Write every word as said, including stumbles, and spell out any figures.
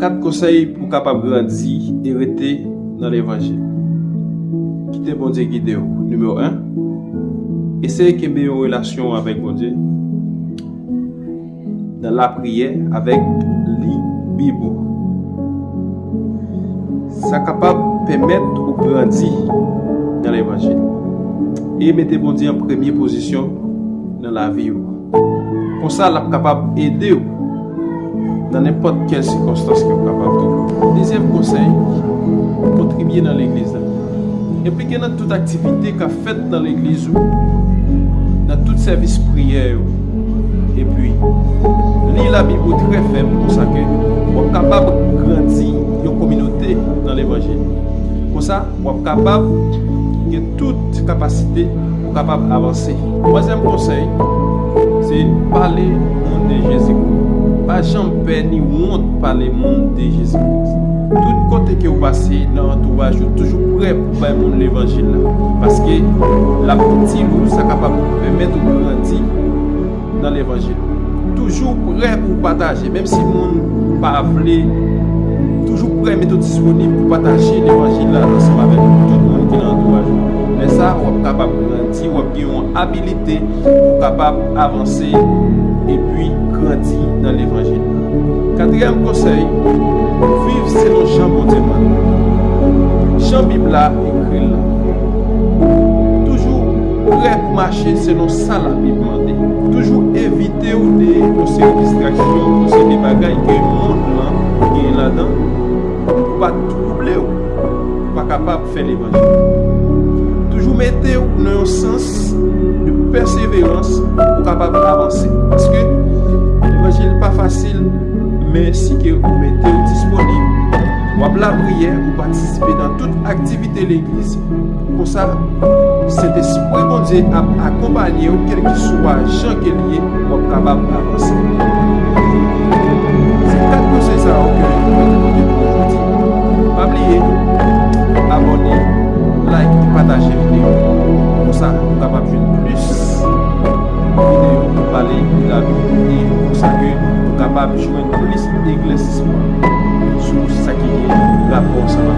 Kat konsèy pou w kapab grandi e rete nan levanjil. Kite Bondye gide w. Nimewo en, eseye kenbe yon relasyon avèk Bondye nan lapriyè, avèk li Bib ou. Sa kapab pèmèt ou grandi nan levanjil e mete Bondye an premye pozisyon nan lavi ou. Konsa, l ap kapab ede w nan nenpòt kèl sikonstans ke w kapab twouve w. Dezyèm konsèy, kontribye nan legliz la. Enplike nan tout aktivite k ap fèt nan legliz ou, nan tout sèvis priyè yo. Epi, li Labib ou trè fèm, konsa ke w ap kapab grandi yon kominote nan levanjil. Konsa, w ap kapab gen tout kapasite pou w kapab avanse. Twazyèm konsèy, se pale moun de Jezikri. Pa janm pè ni wont pale moun de Jezikri. Tout kote ke w pase nan antouraj ou, toujou prè pou bay moun levanjil la. Paske l ap itil ou, sa kapab pèmèt ou grandi nan levanjil. Toujou prè pou w pataje, menm si moun pa vle, toujou prè mete w disponib pou pataje levanjil la ansanm avèk tout moun ki nan antouraj ou. Lè sa a, w ap kapab grandi, w ap gen yon abilite pou w kapab avanse epi grandi nan levanjil. Katriyèm konsèy, viv selon jan Bondye mande. Jan Bib la ekri l la. Toujou prè pou mache selon sa Labib mande. Toujou evite w de yon seri distraksyon, yon seri de bagay ke mond lan gen ladan, pou pa twouble w, pou pa kapab fè levanjil. Toujou mete w nan yon sans de pèseverans pou w kapab avanse. Paske levanjil pa fasil, men si ke ou mete w disponib, w ap lapriyè, ou patisipe nan tout aktivite legliz, konsa, Sentespri Bondye ap akonpanye w, kèlkeswa jan ke l ye, w ap kapab avanse. Se kat konsèy sa yo ke mwen te pote pou w jodi. Pa bliye abòne, like e pataje videyo. Konsa, nou kapab jwenn plis videyo pou pale de Labib e konsa ke nou kapab jwenn plis eklèsisman sou sa ki gen rapò ansanm